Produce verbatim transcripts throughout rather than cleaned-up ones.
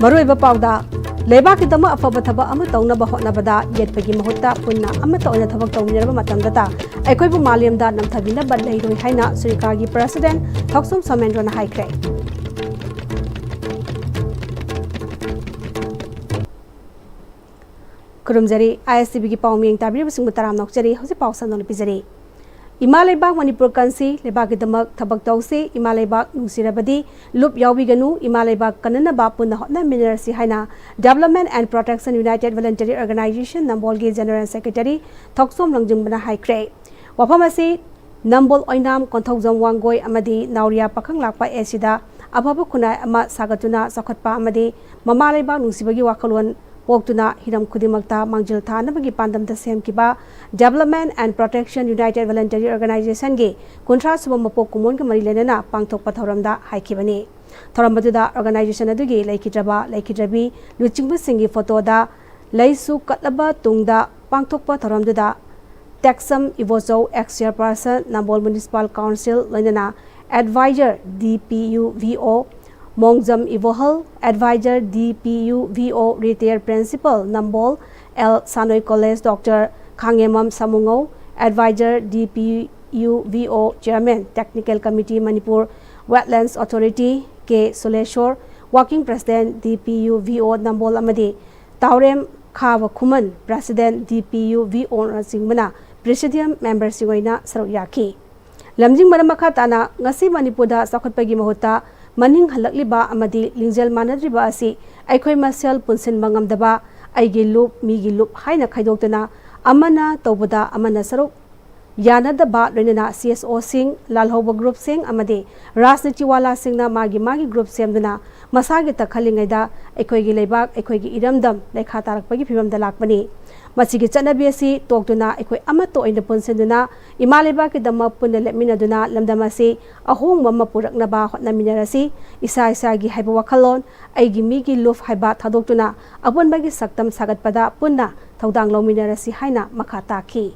ꯃꯔꯨꯑꯣꯏꯕ ꯄꯥꯎꯗ, ꯂꯩꯕꯥꯛꯀꯤꯗꯃꯛ ꯑꯐꯕ ꯊꯕꯛ ꯑꯃ ꯇꯧꯅꯕ ꯍꯣꯠꯅꯕꯗ ꯌꯦꯠꯄꯒꯤ ꯃꯍꯨꯠꯇ ꯄꯨꯟꯅ ꯑꯃꯠꯇ ꯑꯣꯏꯅ ꯊꯕꯛ ꯇꯧꯃꯤꯟꯅꯔꯕ ꯃꯇꯝꯗꯇ ꯑꯩꯈꯣꯏꯕꯨ ꯃꯥꯂꯦꯝꯗ ꯅꯝꯊꯕꯤꯅꯕ ꯂꯩꯔꯣꯏ ꯍꯥꯏꯅ ꯁꯨꯔꯤꯀꯥꯒꯤ president ꯊꯣꯛꯆꯣꯝ ꯁꯣꯃꯦꯟꯗ꯭ꯔꯣꯅ ꯍꯥꯏꯈ꯭ꯔꯦ꯫ ꯈꯨꯔꯨꯝꯖꯔꯤ꯫ ISTVꯒꯤ ꯄꯥꯎ ꯃꯤꯌꯦꯡ ꯇꯥꯕꯤꯔꯤꯕꯁꯤꯡꯕꯨ ꯇꯔꯥꯝꯅ ꯑꯣꯛꯆꯔꯤ꯫ ꯍꯧꯖꯤꯛ ꯄꯥꯎ ꯁꯟꯗꯣꯛꯅ ꯄꯤꯖꯔꯤ꯫ ꯏꯃꯥ ꯂꯩꯕꯥꯛ ꯃꯅꯤꯄꯨꯔ ꯀꯟꯁꯤ, ꯂꯩꯕꯥꯛꯀꯤꯗꯃꯛ ꯊꯕꯛ ꯇꯧꯁꯤ, ꯏꯃꯥ ꯂꯩꯕꯥꯛ ꯅꯨꯡꯁꯤꯔꯕꯗꯤ ꯂꯨꯞ ꯌꯥꯎꯕꯤꯒꯅꯨ, ꯏꯃꯥ ꯂꯩꯕꯥꯛ ꯀꯟꯅꯅꯕ ꯄꯨꯟꯅ ꯍꯣꯠꯅꯃꯤꯟꯅꯔꯁꯤ ꯍꯥꯏꯅ Development and Protection United Voluntary Organization ꯅꯝꯕꯣꯜꯒꯤ general secretary ꯊꯣꯛꯆꯣꯝ ꯂꯪꯖꯤꯡꯕꯅ ꯍꯥꯏꯈ꯭ꯔꯦ꯫ ꯋꯥꯐꯝ ꯑꯁꯤ ꯅꯝꯕꯣꯜ ꯑꯣꯏꯅꯥꯝ ꯀꯣꯟꯊꯧꯖꯝ ꯋꯥꯡꯒꯣꯏ ꯑꯃꯗꯤ ꯅꯥꯎꯔꯤꯌꯥ ꯄꯥꯈꯪ ꯂꯥꯛꯄ ꯑꯦꯁꯤꯗ ꯑꯐꯕ ꯈꯨꯟꯅꯥꯏ ꯑꯃ ꯁꯥꯒꯠꯇꯨꯅ ꯆꯥꯎꯈꯠꯄ ꯑꯃꯗꯤ ꯃꯃꯥ ꯂꯩꯕꯥꯛ ꯅꯨꯡꯁꯤꯕꯒꯤ ꯋꯥꯈꯜꯂꯣꯟ ꯄꯣꯛꯇꯨꯅ ꯍꯤꯔꯝ ꯈꯨꯗꯤꯡꯃꯛꯇ ꯃꯥꯡꯖꯤꯜ ꯊꯥꯅꯕꯒꯤ ꯄꯥꯟꯗꯝꯗ ꯁꯦꯝꯈꯤꯕ Development and Protection United Voluntary Organizationꯒꯤ ꯀꯨꯟꯊ꯭ꯔꯥ ꯁꯨꯕ ꯃꯄꯣꯛ ꯀꯨꯝꯑꯣꯟꯒ ꯃꯔꯤ ꯂꯩꯅꯅ ꯄꯥꯡꯊꯣꯛꯄ ꯊꯧꯔꯝꯗ ꯍꯥꯏꯈꯤꯕꯅꯤ꯫ ꯊꯧꯔꯝ ꯑꯗꯨꯗ organization ꯑꯗꯨꯒꯤ ꯂꯩꯈꯤꯗ꯭ꯔꯕ ꯂꯩꯈꯤꯗ꯭ꯔꯕꯤ ꯂꯨꯆꯤꯡꯕꯁꯤꯡꯒꯤ ꯐꯣꯇꯣꯗ ꯂꯩꯁꯨ ꯀꯠꯂꯕ ꯇꯨꯡꯗ ꯄꯥꯡꯊꯣꯛꯄ ꯊꯧꯔꯝꯗꯨꯗ ꯇꯦꯛꯁꯝ ꯏꯕꯣꯆꯧ, ex chairperson, ꯅꯝꯕꯣꯜ Municipal Council, ꯂꯣꯏꯅꯅ advisor, DPU VO, ꯃꯣꯡꯖꯝ ꯏꯕꯣꯍꯜ, advisor, DPU VO, retired principal, ꯅꯝꯕꯣꯜ L ꯁꯥꯅꯣꯏ College, Doctor ꯈꯥꯉꯦꯝꯕꯝ ꯁꯥꯃꯨꯉꯧ, advisor, DPU VO, chairman, Technical Committee, Manipur Wetlands Authority, K ꯁꯨꯂꯦꯁꯣꯔ, working president, DPU VO, ꯅꯝꯕꯣꯜ ꯑꯃꯗꯤ ꯇꯥꯎꯔꯦꯝ ꯈꯥꯕ ꯈꯨꯃꯟ, president, DPU VO ꯅꯆꯤꯡꯕꯅ presidium memberꯁꯤꯡ ꯑꯣꯏꯅ ꯁꯔꯨꯛ ꯌꯥꯈꯤ꯫ ꯂꯝꯖꯤꯡꯕꯅ ꯃꯈꯥ ꯇꯥꯅ, ꯉꯁꯤ ꯃꯅꯤꯄꯨꯔꯗ ꯆꯥꯎꯈꯠꯄꯒꯤ ꯃꯍꯨꯠꯇ ꯃꯅꯤꯡ ꯍꯜꯂꯛꯂꯤꯕ ꯑꯃꯗꯤ ꯂꯤꯡꯖꯦꯜ ꯃꯥꯟꯅꯗ꯭ꯔꯤꯕ ꯑꯁꯤ ꯑꯩꯈꯣꯏ ꯃꯁꯦꯜ ꯄꯨꯟꯁꯤꯟꯕ ꯉꯝꯗꯕ, ꯑꯩꯒꯤ ꯂꯨꯞ, ꯃꯤꯒꯤ ꯂꯨꯞ ꯍꯥꯏꯅ ꯈꯥꯏꯗꯣꯛꯇꯨꯅ ꯑꯃꯅ ꯇꯧꯕꯗ ꯑꯃꯅ ꯁꯔꯨꯛ ꯌꯥꯅꯗꯕ, ꯂꯣꯏꯅꯅ CSOꯁꯤꯡ, ꯂꯥꯜꯍꯧꯕ groupꯁꯤꯡ ꯑꯃꯗꯤ ꯔꯥꯖꯅꯤꯇꯤ ꯋꯥꯂꯥꯁꯤꯡꯅ ꯃꯥꯒꯤ ꯃꯥꯒꯤ group ꯁꯦꯝꯗꯨꯅ ꯃꯁꯥꯒꯤꯇ ꯈꯜꯂꯤꯉꯩꯗ ꯑꯩꯈꯣꯏꯒꯤ ꯂꯩꯕꯥꯛ, ꯑꯩꯈꯣꯏꯒꯤ ꯏꯔꯝꯗꯝ ꯂꯩꯈꯥ ꯇꯥꯔꯛꯄꯒꯤ ꯐꯤꯕꯝꯗ ꯂꯥꯛꯄꯅꯤ꯫ ꯃꯁꯤꯒꯤ ꯆꯠꯅꯕꯤ ꯑꯁꯤ ꯇꯣꯛꯇꯨꯅ ꯑꯩꯈꯣꯏ ꯑꯃꯠꯇ ꯑꯣꯏꯅ ꯄꯨꯟꯁꯤꯟꯗꯨꯅ ꯏꯃꯥ ꯂꯩꯕꯥꯛꯀꯤꯗꯃꯛ ꯄꯨꯟꯅ ꯂꯦꯞꯃꯤꯟꯅꯗꯨꯅ ꯂꯝꯗꯝ ꯑꯁꯤ ꯑꯍꯣꯡꯕ ꯑꯃ ꯄꯨꯔꯛꯅꯕ ꯍꯣꯠꯅꯃꯤꯟꯅꯔꯁꯤ꯫ ꯏꯁꯥ ꯏꯁꯥꯒꯤ ꯍꯥꯏꯕ ꯋꯥꯈꯜꯂꯣꯟ, ꯑꯩꯒꯤ ꯃꯤꯒꯤ ꯂꯨꯞ ꯍꯥꯏꯕ ꯊꯥꯗꯣꯛꯇꯨꯅ ꯑꯄꯨꯟꯕꯒꯤ ꯁꯛꯇꯝ ꯁꯥꯒꯠꯄꯗ ꯄꯨꯟꯅ ꯊꯧꯗꯥꯡ ꯂꯧꯃꯤꯟꯅꯔꯁꯤ ꯍꯥꯏꯅ ꯃꯈꯥ ꯇꯥꯈꯤ꯫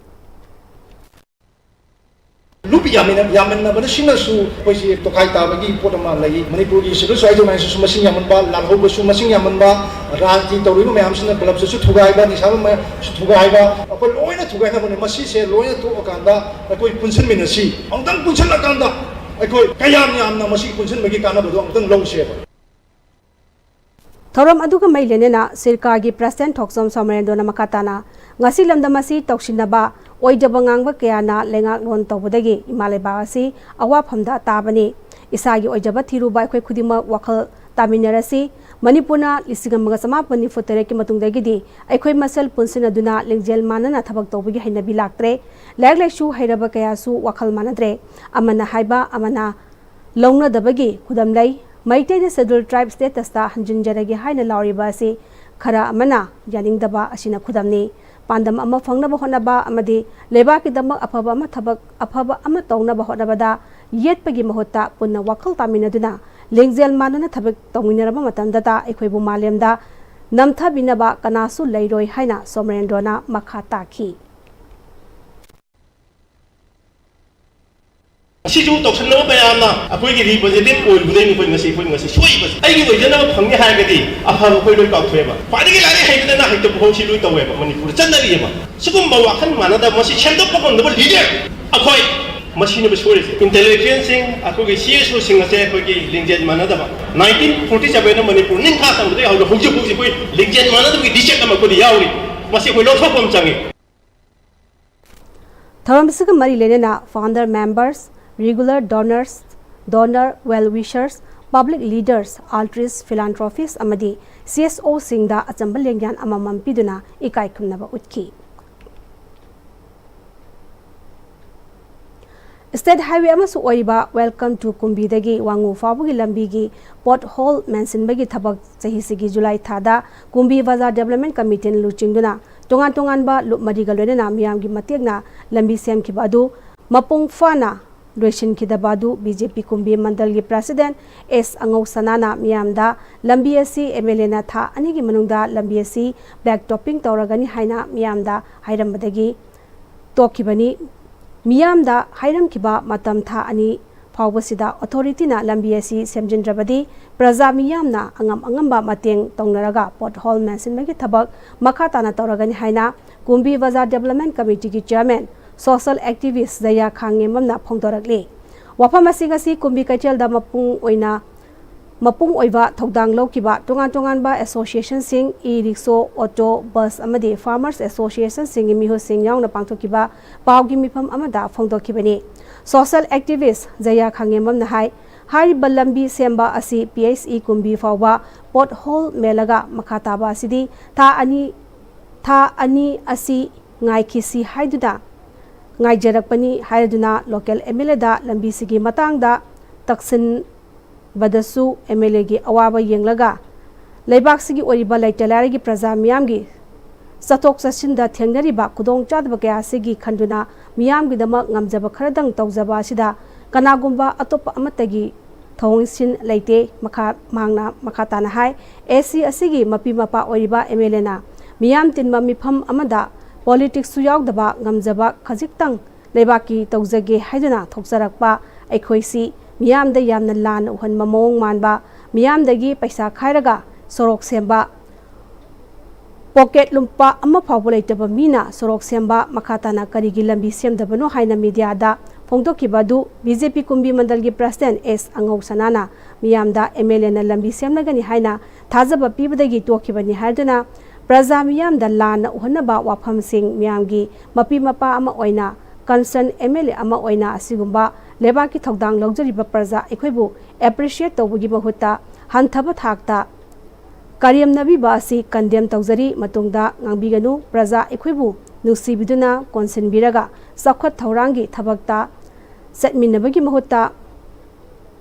ꯂꯨꯞ ꯌꯥꯃꯤꯟꯅ-, ꯌꯥꯃꯤꯟꯅꯕꯅ ꯁꯤꯅꯁꯨ ꯑꯩꯈꯣꯏꯁꯤ ꯇꯣꯈꯥꯏ ꯇꯥꯕꯒꯤ ꯄꯣꯠ ꯑꯃ ꯂꯩ꯫ ꯃꯅꯤꯄꯨꯔꯒꯤ civil society organizationꯁꯨ ꯃꯁꯤꯡ ꯌꯥꯝꯃꯟꯕ, ꯂꯥꯜꯍꯧꯕꯁꯨ ꯃꯁꯤꯡ ꯌꯥꯝꯃꯟꯕ, ꯔꯥꯖꯅꯤꯇꯤ ꯇꯧꯔꯤꯕ ꯃꯌꯥꯝꯁꯤꯅ clubꯁꯤꯁꯨ ꯊꯨꯒꯥꯏꯕ, ꯅꯤꯁꯥꯕ ꯃꯌꯥꯝꯁꯨ ꯊꯨꯒꯥꯏꯕ, ꯑꯩꯈꯣꯏ ꯂꯣꯏꯅ ꯊꯨꯒꯥꯏꯅꯕꯅꯤ꯫ ꯃꯁꯤꯁꯦ ꯂꯣꯏꯅ ꯇꯣꯛꯑꯀꯥꯟꯗ ꯑꯩꯈꯣꯏ ꯄꯨꯟꯁꯤꯟꯃꯤꯟꯅꯁꯤ꯫ ꯑꯃꯨꯛꯇꯪ ꯄꯨꯟꯁꯤꯜꯂꯀꯥꯟꯗ ꯑꯩꯈꯣꯏ ꯀꯌꯥꯝ ꯌꯥꯝꯅ ꯃꯁꯤ ꯄꯨꯟꯁꯤꯟꯕꯒꯤ ꯀꯥꯟꯅꯕꯗꯣ ꯑꯃꯨꯛꯇꯪ ꯂꯧꯁꯦꯕ꯫ ꯊꯧꯔꯝ ꯑꯗꯨꯒ ꯃꯔꯤ ꯂꯩꯅꯅ ꯁꯤꯔꯀꯥꯒꯤ president ꯊꯣꯛꯆꯣꯝ ꯁꯣꯃꯔꯦꯟꯗ꯭ꯔꯣꯅ ꯃꯈꯥ ꯇꯥꯅ ꯉꯁꯤ ꯂꯝꯗꯝ ꯑꯁꯤ ꯇꯧꯁꯤꯟꯅꯕ ꯑꯣꯏꯗꯕ ꯉꯥꯡꯕ ꯀꯌꯥꯅ ꯂꯩꯉꯥꯛꯂꯣꯟ ꯇꯧꯕꯗꯒꯤ ꯏꯃꯥ ꯂꯩꯕꯥꯛ ꯑꯁꯤ ꯑꯋꯥꯐꯝꯗ ꯇꯥꯕꯅꯤ꯫ ꯏꯁꯥꯒꯤ ꯑꯣꯏꯖꯕ ꯊꯤꯔꯨꯕ ꯑꯩꯈꯣꯏ ꯈꯨꯗꯤꯡꯃꯛ ꯋꯥꯈꯜ ꯇꯥꯃꯤꯟꯅꯔꯁꯤ꯫ ꯃꯅꯤꯄꯨꯔꯅ ꯂꯤꯁꯤꯡ ꯑꯃꯒ ꯆꯃꯥꯄꯟ ꯅꯤꯐꯨ ꯇꯔꯦꯠꯀꯤ ꯃꯇꯨꯡꯗꯒꯤꯗꯤ ꯑꯩꯈꯣꯏ ꯃꯁꯦꯜ ꯄꯨꯟꯁꯤꯟꯅꯗꯨꯅ ꯂꯤꯡꯖꯦꯜ ꯃꯥꯟꯅꯅ ꯊꯕꯛ ꯇꯧꯕꯒꯤ ꯍꯩꯅꯕꯤ ꯂꯥꯛꯇ꯭ꯔꯦ꯫ ꯂꯥꯏꯔꯤꯛ ꯂꯥꯏꯁꯨ ꯍꯩꯔꯕ ꯀꯌꯥꯁꯨ ꯋꯥꯈꯜ ꯃꯥꯟꯅꯗ꯭ꯔꯦ꯫ ꯑꯃꯅ ꯍꯥꯏꯕ ꯑꯃꯅ ꯂꯧꯅꯗꯕꯒꯤ ꯈꯨꯗꯝ ꯂꯩ꯫ ꯃꯩꯇꯩꯅ Scheduled Tribe statusꯇ ꯍꯟꯖꯤꯟꯖꯔꯒꯦ ꯍꯥꯏꯅ ꯂꯥꯎꯔꯤꯕ ꯑꯁꯤ ꯈꯔ ꯑꯃꯅ ꯌꯥꯅꯤꯡꯗꯕ ꯑꯁꯤꯅ ꯈꯨꯗꯝꯅꯤ꯫ ꯄꯥꯟꯗꯝ ꯑꯃ ꯐꯪꯅꯕ ꯍꯣꯠꯅꯕ ꯑꯃꯗꯤ ꯂꯩꯕꯥꯛꯀꯤꯗꯃꯛ ꯑꯐꯕ ꯑꯃ ꯊꯕꯛ ꯑꯐꯕ ꯑꯃ ꯇꯧꯅꯕ ꯍꯣꯠꯅꯕꯗ ꯌꯦꯠꯄꯒꯤ ꯃꯍꯨꯠꯇ ꯄꯨꯟꯅ ꯋꯥꯈꯜ ꯇꯥꯃꯤꯟꯅꯗꯨꯅ ꯂꯤꯡꯖꯦꯜ ꯃꯥꯟꯅꯅ ꯊꯕꯛ ꯇꯧꯃꯤꯟꯅꯔꯕ ꯃꯇꯝꯗꯇ ꯑꯩꯈꯣꯏꯕꯨ ꯃꯥꯂꯦꯝꯗ ꯅꯝꯊꯕꯤꯅꯕ ꯀꯅꯥꯁꯨ ꯂꯩꯔꯣꯏ ꯍꯥꯏꯅ ꯁꯣꯃꯔꯦꯟꯗ꯭ꯔꯣꯅ ꯃꯈꯥ ꯇꯥꯈꯤ꯫ ꯑꯁꯤꯁꯨ ꯇꯧꯁꯟꯅꯕ ꯃꯌꯥꯝꯅ ꯑꯩꯈꯣꯏꯒꯤ representative ꯑꯣꯏꯔꯨꯕꯗꯩꯅꯤ ꯑꯩꯈꯣꯏ ꯉꯁꯤ, ꯑꯩꯈꯣꯏ ꯉꯁꯤ ꯁꯣꯛꯏꯕꯁꯦ꯫ ꯑꯩꯒꯤ ꯑꯣꯏꯖꯅꯕ ꯐꯪꯅꯤ ꯍꯥꯏꯔꯒꯗꯤ ꯑꯐꯕ ꯑꯩꯈꯣꯏ ꯂꯣꯏ ꯀꯥꯎꯊꯣꯛꯑꯦꯕ꯫ ꯈ꯭ꯋꯥꯏꯗꯒꯤ ꯂꯥꯏꯔꯤꯛ ꯍꯩꯕꯗꯅ ꯍꯩꯇꯕ ꯐꯥꯎꯁꯤ ꯂꯣꯏ ꯇꯧꯋꯦꯕ꯫ ꯃꯅꯤꯄꯨꯔꯗ ꯆꯠꯅꯔꯤꯑꯕ꯫ ꯁꯤꯒꯨꯝꯕ ꯋꯥꯈꯜ ꯃꯥꯟꯅꯗꯕ, ꯃꯁꯤ ꯁꯦꯝꯗꯣꯛꯄ ꯉꯝꯗꯕ leader ꯑꯩꯈꯣꯏ ꯃꯁꯤꯅꯦꯕ ꯁꯣꯏꯔꯤꯁꯦ꯫ Intellectualꯁꯤꯡ, ꯑꯩꯈꯣꯏꯒꯤ CSOꯁꯤꯡ ꯑꯁꯦ ꯑꯩꯈꯣꯏꯒꯤ ꯂꯤꯡꯖꯦꯜ ꯃꯥꯟꯅꯗꯕ꯫ Nineteen forty sevenꯅ ꯃꯅꯤꯄꯨꯔ ꯅꯤꯡꯈꯥ ꯇꯝꯕꯗꯒꯤ ꯍꯧꯅ ꯍꯧꯖꯤꯛ ꯐꯥꯎꯁꯤ ꯑꯩꯈꯣꯏ ꯂꯤꯡꯖꯦꯜ ꯃꯥꯟꯅꯗꯕꯒꯤ ꯂꯤꯆꯠ ꯑꯃ ꯑꯩꯈꯣꯏꯗ ꯌꯥꯎꯔꯤ꯫ ꯃꯁꯤ ꯑꯩꯈꯣꯏ ꯂꯧꯊꯣꯛꯄ ꯑꯃ ꯆꯪꯉꯤ꯫ ꯊꯧꯔꯝꯁꯤꯒ ꯃꯔꯤ ꯂꯩꯅꯅ founder members, regular donors, donor, well wishers, public leaders, altruist, philanthropists ꯑꯃꯗꯤ CSOꯁꯤꯡꯗ ꯑꯆꯝꯕ ꯂꯦꯡꯌꯥꯟ ꯑꯃꯃꯝ ꯄꯤꯗꯨꯅ ꯏꯀꯥꯏ ꯈꯨꯝꯅꯕ ꯎꯠꯈꯤ꯫ State highway ꯑꯃꯁꯨ ꯑꯣꯏꯔꯤꯕ Welcome to ꯀꯨꯝꯕꯤꯗꯒꯤ ꯋꯥꯉꯨ ꯐꯥꯎꯕꯒꯤ ꯂꯝꯕꯤꯒꯤ pothole ꯃꯦꯟꯁꯤꯟꯕꯒꯤ ꯊꯕꯛ ꯆꯍꯤꯁꯤꯒꯤ ꯖꯨꯂꯥꯏ ꯊꯥꯗ ꯀꯨꯝꯕꯤ ꯕꯖꯥꯔ Development Committeeꯅ ꯂꯨꯆꯤꯡꯗꯨꯅ ꯇꯣꯉꯥꯟ ꯇꯣꯉꯥꯟꯕ ꯂꯨꯞ ꯃꯔꯤꯒ ꯂꯣꯏꯅꯅ ꯃꯤꯌꯥꯝꯒꯤ ꯃꯇꯦꯡꯅ ꯂꯝꯕꯤ ꯁꯦꯝꯈꯤꯕ ꯑꯗꯨ ꯃꯄꯨꯡ ꯐꯥꯅ ꯂꯣꯏꯁꯤꯟꯈꯤꯗꯕ ꯑꯗꯨ BJP ꯀꯨꯝꯕꯤ ꯃꯟꯗꯜꯒꯤ president S ꯑꯉꯧ ꯁꯅꯥꯅ ꯃꯤꯌꯥꯝꯗ ꯂꯝꯕꯤ ꯑꯁꯤ MLAꯅ ꯊꯥ ꯑꯅꯤꯒꯤ ꯃꯅꯨꯡꯗ ꯂꯝꯕꯤ ꯑꯁꯤ black topping ꯇꯧꯔꯒꯅꯤ ꯍꯥꯏꯅ ꯃꯤꯌꯥꯝꯗ ꯍꯥꯏꯔꯝꯕꯗꯒꯤ ꯇꯣꯛꯈꯤꯕꯅꯤ꯫ ꯃꯤꯌꯥꯝꯗ ꯍꯥꯏꯔꯝꯈꯤꯕ ꯃꯇꯝ ꯊꯥ ꯑꯅꯤ ꯐꯥꯎꯕꯁꯤꯗ ꯑꯣꯊꯣꯔꯤꯇꯤꯅ ꯂꯝꯕꯤ ꯑꯁꯤ ꯁꯦꯝꯖꯤꯟꯗ꯭ꯔꯕꯗꯤ ꯄ꯭ꯔꯖꯥ ꯃꯤꯌꯥꯝꯅ ꯑꯉꯝ ꯑꯉꯝꯕ ꯃꯇꯦꯡ ꯇꯧꯅꯔꯒ ꯄꯣꯠ ꯍꯣꯜ ꯃꯦꯟꯁꯤꯟꯕꯒꯤ ꯊꯕꯛ ꯃꯈꯥ ꯇꯥꯅ ꯇꯧꯔꯒꯅꯤ ꯍꯥꯏꯅ ꯀꯨꯝꯕꯤ ꯕꯖꯥꯔ ꯗꯦꯕꯂꯞꯃꯦꯟ ꯀꯃꯤꯇꯤꯒꯤ ꯆꯤꯌꯔꯃꯦꯟ ꯁꯣꯁꯦꯜ ꯑꯦꯛꯇꯤꯚꯤꯁ ꯖꯌꯥ ꯈꯥꯉꯦꯝꯕꯝꯅ ꯐꯣꯡꯗꯣꯔꯛꯂꯤ꯫ ꯋꯥꯐꯝ ꯑꯁꯤꯡ ꯑꯁꯤ ꯀꯨꯝꯕꯤ ꯀꯩꯊꯦꯜꯗ ꯃꯄꯨꯡ ꯑꯣꯏꯅ ꯃꯄꯨꯡ ꯑꯣꯏꯕ ꯊꯧꯗꯥꯡ ꯂꯧꯈꯤꯕ ꯇꯣꯉꯥꯟ ꯇꯣꯉꯥꯟꯕ ꯑꯦꯁꯣꯁꯤꯌꯦꯁꯟꯁꯤꯡ, ꯏ ꯔꯤꯛꯁꯣ, ꯑꯣꯇꯣ, ꯕꯁ ꯑꯃꯗꯤ ꯐꯥꯔꯃꯔꯁ ꯑꯦꯁꯣꯁꯤꯌꯦꯁꯟꯁꯤꯡꯒꯤ ꯃꯤꯍꯨꯠꯁꯤꯡ ꯌꯥꯎꯅ ꯄꯥꯡꯊꯣꯛꯈꯤꯕ ꯄꯥꯎꯒꯤ ꯃꯤꯐꯝ ꯑꯃꯗ ꯐꯣꯡꯗꯣꯛꯈꯤꯕꯅꯤ꯫ ꯁꯣꯁꯦꯜ ꯑꯦꯛꯇꯤꯚꯤꯁ ꯖꯌꯥ ꯈꯥꯉꯦꯝꯕꯝꯅ ꯍꯥꯏ, ꯍꯥꯏꯔꯤꯕ ꯂꯝꯕꯤ ꯁꯦꯝꯕ ꯑꯁꯤ ꯄꯤ ꯑꯩꯆ ꯏ ꯀꯨꯝꯕꯤ ꯐꯥꯎꯕ ꯄꯣꯠ ꯍꯣꯜ ꯃꯦꯜꯂꯒ ꯃꯈꯥ ꯇꯥꯕ ꯑꯁꯤꯗꯤ ꯊꯥ ꯑꯅꯤ, ꯊꯥ ꯑꯅꯤ ꯑꯁꯤ ꯉꯥꯏꯈꯤꯁꯤ ꯍꯥꯏꯗꯨꯅ ꯉꯥꯏꯖꯔꯛꯄꯅꯤ ꯍꯥꯏꯔꯗꯨꯅ ꯂꯣꯀꯦꯜ ꯑꯦꯝ ꯑꯦꯜ ꯑꯦꯗ ꯂꯝꯕꯤꯁꯤꯒꯤ ꯃꯇꯥꯡꯗ ꯇꯛꯁꯤꯟꯕꯗꯁꯨ ꯑꯦꯝ ꯑꯦꯜ ꯑꯦꯒꯤ ꯑꯋꯥꯕ ꯌꯦꯡꯂꯒ ꯂꯩꯕꯥꯛꯁꯤꯒꯤ ꯑꯣꯏꯔꯤꯕ ꯂꯩꯇ ꯂꯥꯏꯔꯒꯤ ꯄ꯭ꯔꯖꯥ ꯃꯤꯌꯥꯝꯒꯤ ꯆꯠꯊꯣꯛ ꯆꯠꯁꯤꯟꯗ ꯊꯦꯡꯅꯔꯤꯕ ꯈꯨꯗꯣꯡꯆꯥꯗꯕ ꯀꯌꯥ ꯑꯁꯤꯒꯤ ꯈꯟꯗꯨꯅ ꯃꯤꯌꯥꯝꯒꯤꯗꯃꯛ ꯉꯝꯖꯕ ꯈꯔꯗꯪ ꯇꯧꯖꯕ ꯑꯁꯤꯗ ꯀꯅꯥꯒꯨꯝꯕ ꯑꯇꯣꯞꯄ ꯑꯃꯠꯇꯒꯤ ꯊꯧꯑꯣꯡꯁꯤꯟ ꯂꯩꯇꯦ꯫ ꯃꯈꯥ, ꯃꯍꯥꯛꯅ ꯃꯈꯥ ꯇꯥꯅ ꯍꯥꯏ, ꯑꯦ ꯁꯤ ꯑꯁꯤꯒꯤ ꯃꯄꯤ ꯃꯄꯥ ꯑꯣꯏꯔꯤꯕ ꯑꯦꯝ ꯑꯦꯜ ꯑꯦꯅ ꯃꯤꯌꯥꯝ ꯇꯤꯟꯕ ꯃꯤꯐꯝ ꯑꯃꯗ ꯄꯣꯂꯤꯇꯤꯛꯁꯁꯨ ꯌꯥꯎꯗꯕ ꯉꯝꯖꯕ ꯈꯖꯤꯛꯇꯪ ꯂꯩꯕꯥꯛꯀꯤ ꯇꯧꯖꯒꯦ ꯍꯥꯏꯗꯨꯅ ꯊꯣꯛꯆꯔꯛꯄ ꯑꯩꯈꯣꯏꯁꯤ ꯃꯤꯌꯥꯝꯗ ꯌꯥꯝꯅ ꯂꯥꯟꯅ ꯎꯍꯟꯕ ꯃꯑꯣꯡ ꯃꯥꯟꯕ, ꯃꯤꯌꯥꯝꯗꯒꯤ ꯄꯩꯁꯥ ꯈꯥꯏꯔꯒ ꯁꯣꯔꯣꯛ ꯁꯦꯝꯕ, ꯄꯣꯀꯦꯠ ꯂꯨꯄꯥ ꯑꯃ ꯐꯥꯎꯕ ꯂꯩꯇꯕ ꯃꯤꯅ ꯁꯣꯔꯣꯛ ꯁꯦꯝꯕ, ꯃꯈꯥ ꯇꯥꯅ ꯀꯔꯤꯒꯤ ꯂꯝꯕꯤ ꯁꯦꯝꯗꯕꯅꯣ ꯍꯥꯏꯅ ꯃꯤꯗꯤꯌꯥꯗ ꯐꯣꯡꯗꯣꯛꯈꯤꯕ ꯑꯗꯨ ꯕꯤ ꯖꯦ ꯄꯤ ꯀꯨꯝꯕꯤ ꯃꯟꯗꯜꯒꯤ ꯄ꯭ꯔꯁꯤꯗꯦꯟ ꯑꯦꯁ ꯑꯉꯧꯁꯅꯥꯅ ꯃꯤꯌꯥꯝꯗ ꯑꯦꯝ ꯑꯦꯜ ꯑꯦꯅ ꯂꯝꯕꯤ ꯁꯦꯝꯂꯒꯅꯤ ꯍꯥꯏꯅ ꯊꯥꯖꯕ ꯄꯤꯕꯗꯒꯤ ꯇꯣꯛꯈꯤꯕꯅꯤ ꯍꯥꯏꯗꯨꯅ ꯄ꯭ꯔꯖꯥ ꯃꯤꯌꯥꯝꯗ ꯂꯥꯟꯅ ꯎꯍꯟꯅꯕ ꯋꯥꯐꯝꯁꯤꯡ ꯃꯤꯌꯥꯝꯒꯤ ꯃꯄꯤ ꯃꯄꯥ ꯑꯃ ꯑꯣꯏꯅ, ꯀꯟꯁꯔꯟ ꯑꯦꯝ ꯑꯦꯜ ꯑꯦ ꯑꯃ ꯑꯣꯏꯅ ꯑꯁꯤꯒꯨꯝꯕ ꯂꯩꯕꯥꯛꯀꯤ ꯊꯧꯗꯥꯡ ꯂꯧꯖꯔꯤꯕ ꯄ꯭ꯔꯖꯥ ꯑꯩꯈꯣꯏꯕꯨ ꯑꯦꯄ꯭ꯔꯤꯁꯤꯌꯦꯠ ꯇꯧꯕꯒꯤ ꯃꯍꯨꯠꯇ ꯍꯟꯊꯕ ꯊꯥꯛꯇ ꯀꯔꯦꯝꯅꯕꯤꯕ ꯑꯁꯤ ꯀꯟꯗꯦꯝ ꯇꯧꯖꯔꯤ꯫ ꯃꯇꯨꯡꯗ ꯉꯥꯡꯕꯤꯒꯅꯨ꯫ ꯄ꯭ꯔꯖꯥ ꯑꯩꯈꯣꯏꯕꯨ ꯅꯨꯡꯁꯤꯕꯤꯗꯨꯅ ꯀꯣꯟꯁꯤꯟꯕꯤꯔꯒ ꯆꯥꯎꯈꯠ ꯊꯧꯔꯥꯡꯒꯤ ꯊꯕꯛꯇ ꯆꯠꯃꯤꯟꯅꯕꯒꯤ ꯃꯍꯨꯠꯇ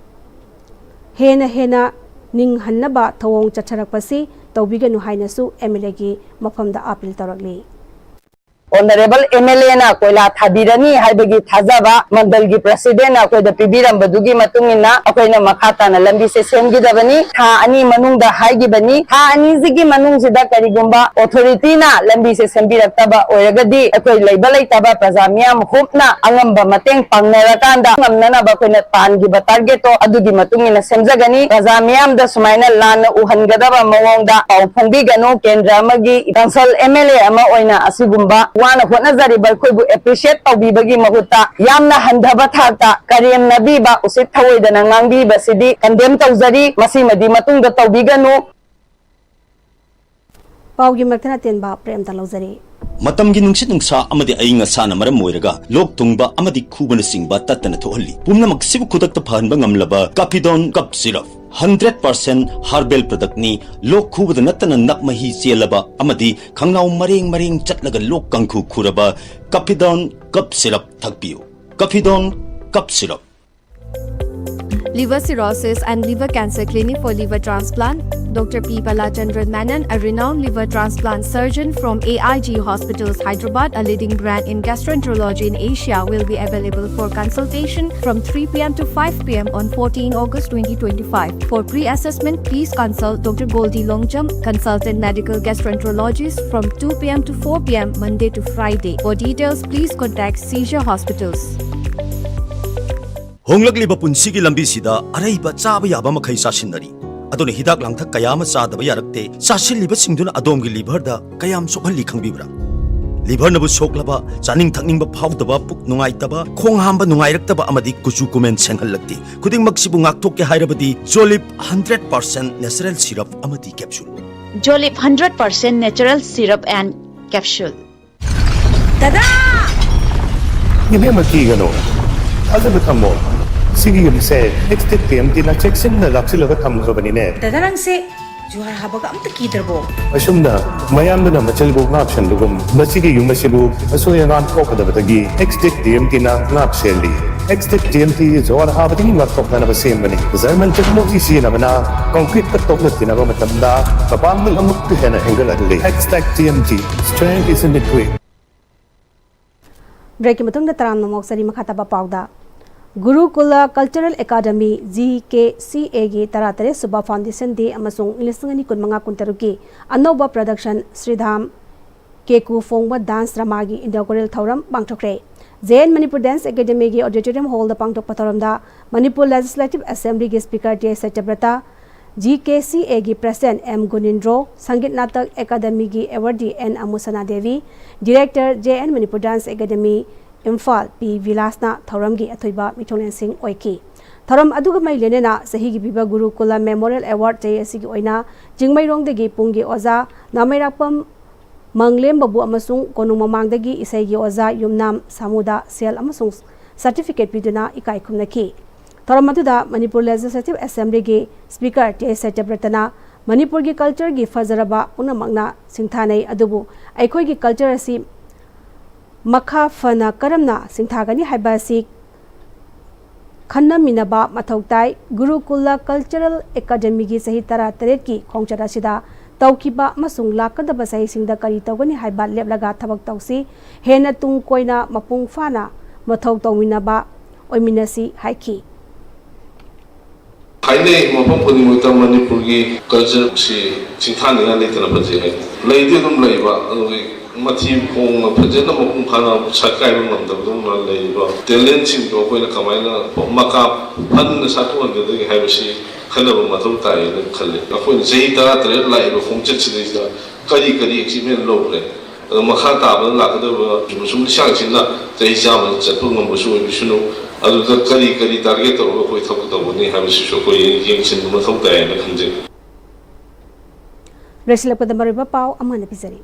ꯍꯦꯟꯅ ꯍꯦꯟꯅ ꯅꯤꯡꯍꯟꯅꯕ ꯊꯧꯑꯣꯡ ꯆꯠꯊꯔꯛꯄꯁꯤ ꯇꯧꯕꯤꯒꯅꯨ ꯍꯥꯏꯅꯁꯨ ꯑꯦꯝ ꯑꯦꯜ ꯑꯦꯒꯤ ꯃꯐꯝꯗ appeal ꯇꯧꯔꯛꯂꯤ꯫ Honourable M L A ꯅ ꯀꯣꯏꯂꯥ ꯊꯥꯕꯤꯔꯅꯤ ꯍꯥꯏꯕꯒꯤ ꯊꯥꯖꯕ ꯃꯟꯗꯜꯒꯤ president ꯅ ꯑꯩꯈꯣꯏꯗ ꯄꯤꯕꯤꯔꯝꯕꯗꯨꯒꯤ ꯃꯇꯨꯡ ꯏꯟꯅ ꯑꯩꯈꯣꯏꯅ ꯃꯈꯥ ꯇꯥꯅ ꯂꯝꯕꯤꯁꯦ ꯁꯦꯝꯈꯤꯗꯕꯅꯤ꯫ ꯊꯥ ꯑꯅꯤ ꯃꯅꯨꯡꯗ ꯍꯥꯏꯈꯤꯕꯅꯤ꯫ ꯊꯥ ꯑꯅꯤꯁꯤꯒꯤ ꯃꯅꯨꯡꯁꯤꯗ ꯀꯔꯤꯒꯨꯝꯕ authority ꯅ ꯂꯝꯕꯤꯁꯦ ꯁꯦꯝꯕꯤꯔꯛꯇꯕ ꯑꯣꯏꯔꯒꯗꯤ ꯑꯩꯈꯣꯏ ꯂꯩꯕ ꯂꯩꯇꯕ ꯄ꯭ꯔꯖꯥ ꯃꯤꯌꯥꯝ ꯍꯨꯞꯅ ꯑꯉꯝꯕ ꯃꯇꯦꯡ ꯄꯥꯡꯅꯔꯀꯥꯟꯗ ꯉꯝꯅꯅꯕ ꯑꯩꯈꯣꯏꯅ ꯇꯥꯟꯈꯤꯕ target ꯇꯣ ꯑꯗꯨꯒꯤ ꯃꯇꯨꯡ ꯏꯟꯅ ꯁꯦꯝꯖꯒꯅꯤ꯫ ꯄ꯭ꯔꯖꯥ ꯃꯤꯌꯥꯝꯗ ꯁꯨꯃꯥꯏꯅ ꯂꯥꯟꯅ ꯎꯍꯟꯒꯗꯕ ꯃꯑꯣꯡꯗ ꯄꯥꯎ ꯐꯣꯡꯕꯤꯒꯅꯨ꯫ ꯀꯦꯟꯗ꯭ꯔ ꯑꯃꯒꯤ council M L A ꯑꯃ ꯑꯣꯏꯅ ꯑꯁꯤꯒꯨꯝꯕ ꯋꯥꯅ ꯍꯣꯠꯅꯖꯔꯤꯕ ꯑꯩꯈꯣꯏꯕꯨ appreciate ꯇꯧꯕꯤꯕꯒꯤ ꯃꯍꯨꯠꯇ ꯌꯥꯝꯅ ꯍꯟꯊꯕ ꯊꯥꯛꯇ ꯀꯔꯦꯝꯅꯕꯤꯕ, ꯎꯁꯤꯠ ꯊꯑꯣꯏꯗꯅ ꯉꯥꯡꯕꯤꯕꯁꯤꯗꯤ condemn ꯇꯧꯖꯔꯤ꯫ ꯃꯁꯤꯃꯗꯤ ꯃꯇꯨꯡꯗ ꯇꯧꯕꯤꯒꯅꯨ꯫ ꯄꯥꯎꯒꯤ ꯃꯔꯛꯇ ꯑꯇꯦꯟꯕ break ꯑꯃꯇ ꯂꯧꯖꯔꯤ꯫ ꯃꯇꯝꯒꯤ ꯅꯨꯡꯁꯤꯠ ꯅꯨꯡꯁꯥ ꯑꯃꯗꯤ ꯑꯏꯪ ꯑꯁꯥꯅ ꯃꯔꯝ ꯑꯣꯏꯔꯒ ꯂꯣꯛ ꯊꯨꯡꯕ ꯑꯃꯗꯤ ꯈꯨꯕꯅꯆꯤꯡꯕ ꯇꯠꯇꯅ ꯊꯣꯛꯍꯜꯂꯤ꯫ ꯄꯨꯝꯅꯃꯛꯁꯤꯕꯨ ꯈꯨꯗꯛꯇ ꯐꯍꯟꯕ ꯉꯝꯂꯕ Kafidon Cough Syrup, hundred percent herbal product ꯅꯤ꯫ ꯂꯣꯛ ꯈꯨꯕꯗ ꯅꯠꯇꯅ ꯅꯞ ꯃꯍꯤ ꯆꯦꯜꯂꯕ ꯑꯃꯗꯤ ꯈꯪꯅꯥꯎ ꯃꯔꯦꯡ ꯃꯔꯦꯡ ꯆꯠꯂꯒ ꯂꯣꯛ ꯀꯥꯡꯈꯨ ꯈꯨꯔꯕ Kafidon Cough Syrup ꯊꯛꯄꯤꯌꯨ꯫ Kafidon Cough Syrup꯫ Liver Cirrhosis and Liver Cancer Clinic for Liver Transplant. Doctor P Balachandran Menon, a renowned liver transplant surgeon from A I G Hospitals, Hyderabad, a leading brand in gastroenterology in Asia, will be available for consultation from three p m to five p m on fourteen August twenty twenty-five. For pre-assessment, please consult Doctor Goldie Longjam, consultant medical gastroenterologist, from two p m to four p m Monday to Friday. For details, please contact Seizure Hospitals. ꯍꯣꯡꯂꯛꯂꯤꯕ ꯄꯨꯟꯁꯤꯒꯤ ꯂꯝꯕꯤꯁꯤꯗ ꯑꯔꯩꯕ ꯆꯥꯕ ꯌꯥꯕ ꯃꯈꯩ ꯆꯥꯁꯤꯟꯅꯔꯤ꯫ ꯑꯗꯨꯅ ꯍꯤꯗꯥꯛ ꯂꯥꯡꯊꯛ ꯀꯌꯥ ꯑꯃ ꯆꯥꯗꯕ ꯌꯥꯔꯛꯇꯦ꯫ ꯆꯥꯁꯤꯜꯂꯤꯕꯁꯤꯡꯗꯨꯅ ꯑꯗꯣꯝꯒꯤ liver ꯗ ꯀꯌꯥꯝ ꯁꯣꯛꯍꯜꯂꯤ ꯈꯪꯕꯤꯕ꯭ꯔꯥ? Liver ꯅꯕꯨ ꯁꯣꯛꯂꯕ, ꯆꯥꯅꯤꯡ ꯊꯛꯅꯤꯡꯕ ꯐꯥꯎꯗꯕ, ꯄꯨꯛ ꯅꯨꯡꯉꯥꯏꯇꯕ, ꯈꯣꯡ ꯍꯥꯝꯕ ꯅꯨꯡꯉꯥꯏꯔꯛꯇꯕ ꯑꯃꯗꯤ ꯀꯨꯆꯨ ꯀꯨꯃꯦꯟ ꯁꯦꯡꯍꯜꯂꯛꯇꯦ꯫ ꯈꯨꯗꯤꯡꯃꯛꯁꯤꯕꯨ ꯉꯥꯛꯊꯣꯛꯀꯦ ꯍꯥꯏꯔꯕꯗꯤ Jolip hundred percent natural syrup ꯑꯃꯗꯤ capsule꯫ Jolip hundred percent natural syrup and capsule꯫ ꯗꯗꯥ! ꯏꯕꯦꯝꯃ, ꯀꯤꯒꯅꯨ꯫ ꯊꯥꯖꯕ ꯊꯝꯃꯣ꯫ ꯁꯤꯒꯤ ꯌꯨꯝꯁꯦ Extech T M T ꯅ ꯆꯦꯛꯁꯤꯟꯅ ꯂꯥꯛꯁꯤꯜꯂꯒ ꯊꯝꯈ꯭ꯔꯕꯅꯤꯅꯦ꯫ ꯗꯗꯥ, ꯅꯪꯁꯦ ꯖꯨꯍꯥꯔ ꯍꯥꯕꯒ ꯑꯝꯇ ꯀꯤꯗ꯭ꯔꯕꯣ? ꯑꯁꯨꯝꯅ ꯃꯌꯥꯝꯗꯨꯅ ꯃꯆꯜꯕꯨ ꯉꯥꯛ ꯁꯦꯟꯕꯒꯨꯝ, ꯃꯁꯤꯒꯤ ꯌꯨꯝ ꯑꯁꯤꯕꯨ ꯑꯁꯣꯏ ꯑꯉꯥꯝ ꯊꯣꯛꯀꯗꯕꯗꯒꯤ Extech T M T ꯅ ꯉꯥꯛ ꯁꯦꯜꯂꯤ꯫ Extech T M T ꯖꯨꯍꯥꯔ ꯍꯥꯕꯗꯒꯤ ꯉꯥꯛꯊꯣꯛꯅꯅꯕ ꯁꯦꯝꯕꯅꯤ꯫ German technology ꯁꯤꯖꯤꯟꯅꯕꯅ concrete ꯀ ꯇꯣꯛꯅ ꯊꯤꯅꯕ ꯃꯇꯝꯗ ꯃꯄꯥꯡꯒꯜ ꯑꯃꯨꯛꯀ ꯍꯦꯟꯅ ꯍꯦꯟꯒꯠꯍꯜꯂꯤ꯫ Extech T M T, strength is in the grit꯫ ꯕ꯭ꯔꯦꯛꯀꯤ ꯃꯇꯨꯡꯗ ꯇꯔꯥꯝꯅ ꯑꯃꯨꯛ ꯆꯅꯤ꯫ ꯃꯈꯥ ꯇꯥꯕ ꯄꯥꯎꯗ꯫ Gurukul cultural academy, G K C ꯑꯦꯒꯤ ꯇꯔꯥꯇꯔꯦꯠ ꯁꯨꯕ ꯐꯥꯎꯟꯗꯦꯁꯟ ꯗꯦ ꯑꯃꯁꯨꯡ ꯂꯤꯁꯤꯡ ꯑꯅꯤ ꯀꯨꯟꯃꯉꯥ ꯀꯨꯟꯇꯔꯨꯛꯀꯤ ꯑꯅꯧꯕ ꯄ꯭ꯔꯗꯛꯁꯟ ꯁ꯭ꯔꯤꯙꯥꯝ ꯀꯦꯀꯨ ꯐꯣꯡꯕ ꯗꯥꯟꯁ ꯗ꯭ꯔꯃꯥꯒꯤ ꯏꯅꯣꯒꯔꯦꯜ ꯊꯧꯔꯝ ꯄꯥꯡꯊꯣꯛꯈ꯭ꯔꯦ꯫ ꯖꯦ ꯑꯦꯟ ꯃꯅꯤꯄꯨꯔ ꯗꯥꯟꯁ ꯑꯦꯀꯥꯗꯃꯤꯒꯤ ꯑꯣꯗꯤꯇꯣꯔꯤꯌꯝ ꯍꯣꯜꯗ ꯄꯥꯡꯊꯣꯛꯄ ꯊꯧꯔꯝꯗ ꯃꯅꯤꯄꯨꯔ ꯂꯦꯖꯤꯁꯂꯦꯇꯤꯚ ꯑꯦꯁꯦꯝꯕ꯭ꯂꯤꯒꯤ ꯁ꯭ꯄꯤꯀꯔ ꯇꯦ ꯁꯇ꯭ꯌꯕ꯭ꯔꯇ, ꯖꯤ ꯀꯦ ꯁꯤ ꯑꯦꯒꯤ ꯄ꯭ꯔꯦꯁꯤꯗꯦꯟꯠ ꯑꯦꯝ ꯒꯨꯅꯤꯟꯗ꯭ꯔꯣ, ꯁꯪꯒꯤꯠ ꯅꯥꯇꯛ ꯑꯦꯀꯥꯗꯃꯤꯒꯤ ꯑꯦꯋꯥꯔꯗꯤ ꯑꯦꯟ ꯑꯃꯨꯁꯅꯥ Devi, director J N Manipur dance academy Imphal P ꯕꯤꯂꯥꯁꯅ ꯊꯧꯔꯝꯒꯤ ꯑꯊꯣꯏꯕ ꯃꯤꯊꯨꯡꯂꯦꯟꯁꯤꯡ ꯑꯣꯏꯈꯤ꯫ ꯊꯧꯔꯝ ꯑꯗꯨꯒ ꯃꯔꯤ ꯂꯩꯅꯅ ꯆꯍꯤꯒꯤ ꯄꯤꯕ ꯒꯨꯔꯨꯀꯨꯂꯝ ꯃꯦꯃꯣꯔꯤꯌꯦꯜ ꯑꯦꯋꯥꯔꯗ ꯆꯍꯤ ꯑꯁꯤꯒꯤ ꯑꯣꯏꯅ ꯆꯤꯡꯃꯩꯔꯣꯡꯗꯒꯤ ꯄꯨꯡꯒꯤ ꯑꯣꯖꯥ ꯅꯥꯃꯩꯔꯥꯛꯄꯝ ꯃꯪꯂꯦꯝꯕꯕꯨ ꯑꯃꯁꯨꯡ ꯀꯣꯅꯨꯡ ꯃꯃꯥꯡꯗꯒꯤ ꯏꯁꯩꯒꯤ ꯑꯣꯖꯥ ꯌꯨꯝꯅꯥꯝ ꯁꯥꯃꯨꯗ ꯁꯦꯜ ꯑꯃꯁꯨꯡ ꯁꯔꯇꯤꯐꯤꯀꯦꯠ ꯄꯤꯗꯨꯅ ꯏꯀꯥꯏ ꯈꯨꯝꯅꯈꯤ꯫ ꯊꯧꯔꯝ ꯑꯗꯨꯗ ꯃꯅꯤꯄꯨꯔ ꯂꯦꯖꯤꯁꯂꯦꯇꯤꯚ ꯑꯦꯁꯦꯝꯕ꯭ꯂꯤꯒꯤ ꯁ꯭ꯄꯤꯀꯔ ꯇꯦ ꯁꯇ꯭ꯌꯕ꯭ꯔꯇꯅ ꯃꯅꯤꯄꯨꯔꯒꯤ ꯀꯜꯆꯔꯒꯤ ꯐꯖꯔꯕ ꯄꯨꯝꯅꯃꯛꯅ ꯁꯤꯡꯊꯥꯅꯩ, ꯑꯗꯨꯕꯨ ꯑꯩꯈꯣꯏꯒꯤ ꯀꯜꯆꯔ ꯑꯁꯤ ꯃꯈꯥ ꯐꯅ ꯀꯔꯝꯅ ꯁꯤꯡꯊꯥꯒꯅꯤ ꯍꯥꯏꯕ ꯑꯁꯤ ꯈꯟꯅꯃꯤꯟꯅꯕ ꯃꯊꯧ ꯇꯥꯏ꯫ ꯒꯨꯔꯨꯀꯨꯂ ꯀꯜꯆꯔꯦꯜ ꯑꯦꯀꯥꯗꯃꯤꯒꯤ ꯆꯍꯤ ꯇꯔꯥꯇꯔꯦꯠꯀꯤ ꯈꯣꯡꯆꯠ ꯑꯁꯤꯗ ꯇꯧꯈꯤꯕ ꯑꯃꯁꯨꯡ ꯂꯥꯛꯀꯗꯕ ꯆꯍꯤꯁꯤꯡꯗ ꯀꯔꯤ ꯇꯧꯒꯅꯤ ꯍꯥꯏꯕ ꯂꯦꯞꯂꯒ ꯊꯕꯛ ꯇꯧꯁꯤ꯫ ꯍꯦꯟꯅ ꯇꯨꯡ ꯀꯣꯏꯅ ꯃꯄꯨꯡ ꯐꯥꯅ ꯃꯊꯧ ꯇꯧꯃꯤꯟꯅꯕ ꯑꯣꯏꯃꯤꯟꯅꯁꯤ ꯍꯥꯏꯈꯤ꯫ ꯍꯥꯏꯅꯩ, ꯃꯐꯝ ꯈꯨꯗꯤꯡꯃꯛꯇ ꯃꯅꯤꯄꯨꯔꯒꯤ ꯀꯜꯆꯔꯁꯤ ꯁꯤꯡꯊꯥꯅꯤꯡꯉꯥꯏ ꯂꯩꯇꯅ ꯐꯖꯩ ꯍꯥꯏ꯫ ꯂꯩꯗꯤ ꯑꯗꯨꯝ ꯂꯩꯕ, ꯑꯗꯨꯒ ꯃꯊꯤ ꯈꯣꯡꯅ ꯐꯖꯅ ꯃꯄꯨꯡ ꯐꯥꯅ ꯁꯛꯀꯥꯏꯕ ꯉꯝꯗꯕꯗꯧꯅ ꯂꯩꯔꯤꯕ ꯇꯦꯂꯦꯟꯁꯤꯡꯗꯣ ꯑꯩꯈꯣꯏꯅ ꯀꯃꯥꯏꯅ ꯃꯀꯥ ꯐꯟꯅ ꯁꯥꯊꯣꯛꯍꯟꯒꯗꯒꯦ ꯍꯥꯏꯕꯁꯤ ꯈꯟꯅꯕ ꯃꯊꯧ ꯇꯥꯏꯌꯦꯅ ꯈꯜꯂꯤ꯫ ꯑꯩꯈꯣꯏꯅ ꯆꯍꯤ ꯇꯔꯥꯇꯔꯦꯠ ꯂꯥꯛꯏꯕ ꯈꯣꯡꯆꯠꯁꯤꯗꯩꯁꯤꯗ ꯀꯔꯤ ꯀꯔꯤ ꯑꯦꯆꯤꯞꯃꯦꯟ ꯂꯧꯈ꯭ꯔꯦ, ꯑꯗꯣ ꯃꯈꯥ ꯇꯥꯕꯗ ꯂꯥꯛꯀꯗꯧꯔꯤꯕ ꯁꯨꯝ ꯂꯤꯁꯥꯡꯁꯤꯠꯅ ꯆꯍꯤ ꯆꯥꯝꯃ ꯆꯠꯄ ꯉꯝꯕꯁꯨ ꯑꯣꯏꯕꯤꯁꯅꯨ꯫ ꯑꯗꯨꯗ ꯀꯔꯤ ꯀꯔꯤ ꯇꯥꯔꯒꯦꯠ ꯇꯧꯔꯒ ꯑꯩꯈꯣꯏ ꯊꯕꯛ ꯇꯧꯒꯅꯤ ꯍꯥꯏꯕꯁꯤꯁꯨ ꯑꯩꯈꯣꯏ ꯌꯦꯡꯁꯤꯟꯕ ꯃꯊꯧ ꯇꯥꯏ ꯍꯥꯏꯅ ꯈꯟꯖꯩ꯫ ꯂꯣꯏꯁꯤꯜꯂꯛꯄꯗ ꯃꯔꯨꯑꯣꯏꯕ ꯄꯥꯎ ꯑꯃ ꯍꯟꯅ ꯄꯤꯖꯔꯤ꯫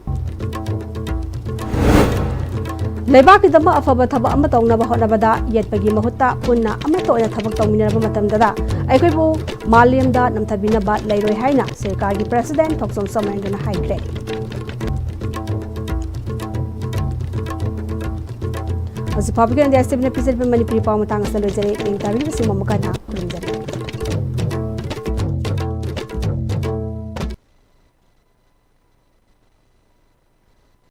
ꯂꯩꯕꯥꯛꯀꯤꯗꯃꯛ ꯑꯐꯕ ꯊꯕꯛ ꯑꯃ ꯇꯧꯅꯕ ꯍꯣꯠꯅꯕꯗ ꯌꯦꯠꯄꯒꯤ ꯃꯍꯨꯠꯇ ꯄꯨꯟꯅ ꯑꯃꯠꯇ ꯑꯣꯏꯅ ꯊꯕꯛ ꯇꯧꯃꯤꯟꯅꯔꯕ ꯃꯇꯝꯗꯗ ꯑꯩꯈꯣꯏꯕꯨ ꯃꯥꯂꯦꯝꯗ ꯅꯝꯊꯕꯤꯅꯕ ꯂꯩꯔꯣꯏ ꯍꯥꯏꯅ ꯁꯔꯀꯥꯔꯒꯤ ꯄ꯭ꯔꯦꯁꯤꯗꯦꯟꯠ ꯊꯣꯛꯆꯣꯝ ꯁꯣꯃꯥꯏꯟꯗ꯭ꯔꯅ ꯍꯥꯏꯈ꯭ꯔꯦ꯫ ꯍꯧꯖꯤꯛ ꯐꯥꯎꯕꯒꯤ ꯑꯣꯏꯅꯗꯤ ꯑꯦꯁ ꯇꯤ ꯚꯤꯅ ꯄꯤꯖꯔꯤꯕ ꯃꯅꯤꯄꯨꯔꯤ ꯄꯥꯎ ꯃꯇꯥꯡ ꯑꯁꯤꯗ ꯂꯣꯏꯖꯔꯦ꯫ ꯌꯦꯡ ꯇꯥꯕꯤꯔꯤꯕꯁꯤꯡꯕꯨ ꯑꯃꯨꯛ ꯍꯟꯅ ꯈꯨꯔꯨꯝꯖꯔꯤ꯫